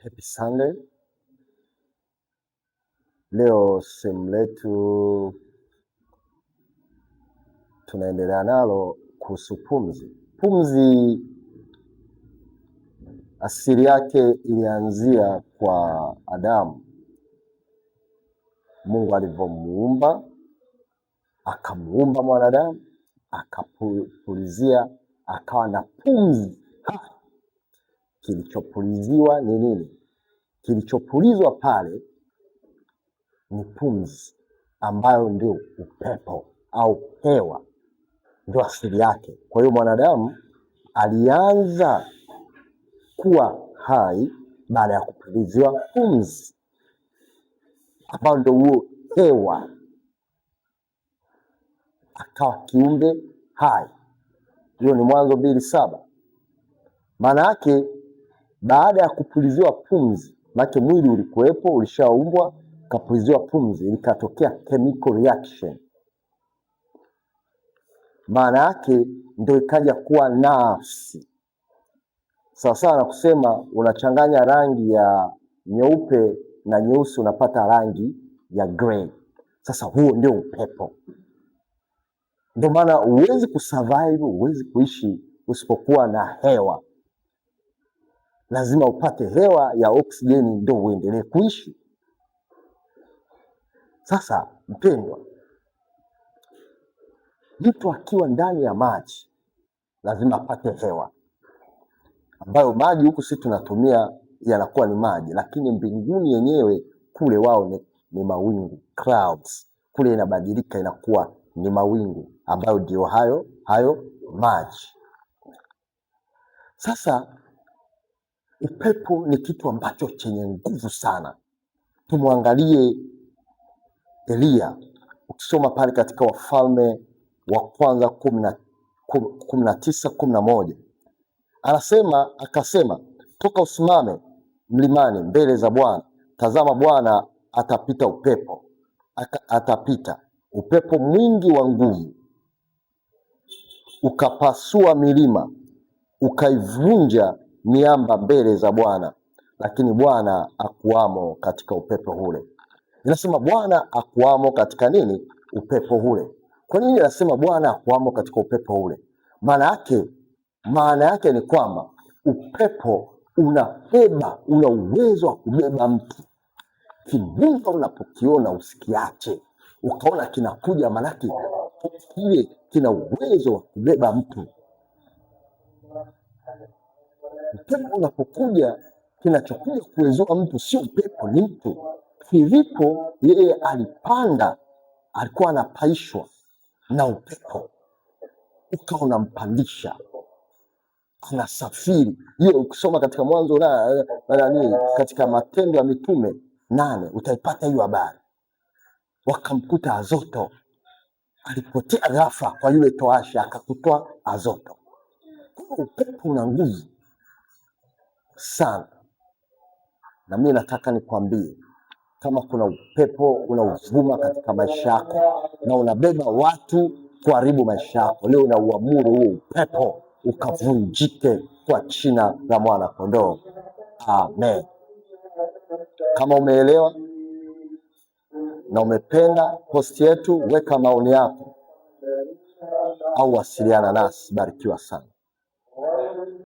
Happy Sunday. Leo sehemu letu tunaendelea nalo kuhusu pumzi. Pumzi asili yake ilianzia kwa Adamu. Mungu alivyomuumba, akamuumba mwanadamu, akapulizia, akawa na pumzi hai. Kilichopuliziwa ni nini? Kilichopulizwa pale ni pumzi ambayo ndio upepo au hewa, ndio asili yake. Kwa hiyo mwanadamu alianza kuwa hai baada ya kupuliziwa pumzi ambayo ndio huo hewa, akawa kiumbe hai. Hiyo ni Mwanzo 2:7. Maana yake baada ya kupuliziwa pumzi, maana mwili ulikuwepo, ulishaumbwa, kapuliziwa pumzi, ikatokea chemical reaction. Maana yake ndio ikaja kuwa nafsi. Sawa sawa na kusema unachanganya rangi ya nyeupe na nyeusi unapata rangi ya grey. Sasa huo ndio upepo. Ndio maana huwezi kusurvive, huwezi kuishi usipokuwa na hewa. Lazima upate hewa ya oksijeni ndio uendelee kuishi. Sasa mpendwa, mtu akiwa ndani ya maji lazima apate hewa, ambayo maji huku sisi tunatumia yanakuwa ni maji, lakini mbinguni yenyewe kule wao ni mawingu, clouds. Kule inabadilika inakuwa ni mawingu ambayo ndio hayo maji. Sasa upepo ni kitu ambacho chenye nguvu sana. Tumwangalie Eliya, ukisoma pale katika Wafalme wa Kwanza 19:11, anasema akasema, toka usimame mlimani mbele za Bwana, tazama Bwana atapita upepo, atapita upepo mwingi wa nguvu, ukapasua milima, ukaivunja miamba mbele za Bwana, lakini Bwana akuamo katika upepo ule. Inasema Bwana akuamo katika nini? Upepo ule. Kwa nini inasema Bwana akuamo katika upepo ule? Maana yake ni kwamba upepo unabeba, una uwezo wa kubeba mtu. Kimbunga unapokiona usikiache, ukaona kinakuja, maana yake kile kina uwezo wa kubeba mtu. Upepo unapokuja, kinachokuja kuwezoa mtu sio upepo, ni mtu. Filipo yeye alipanda, alikuwa anapaishwa na upepo, ukawa unampandisha, anasafiri. Hiyo ukisoma katika Mwanzo na nani, katika Matendo ya Mitume 8 utaipata hiyo habari. Wakamkuta Azoto, alipotea ghafla kwa yule toasha, akakutwa Azoto. Kwa hiyo upepo una nguvu sana, na mimi nataka nikwambie, kama kuna upepo unaovuma katika maisha yako na unabeba watu kuharibu maisha yako, leo nauamuru huo upepo ukavunjike kwa jina la Mwana Kondoo. Amen. Kama umeelewa na umependa posti yetu, weka maoni yako au wasiliana nasi. Barikiwa sana.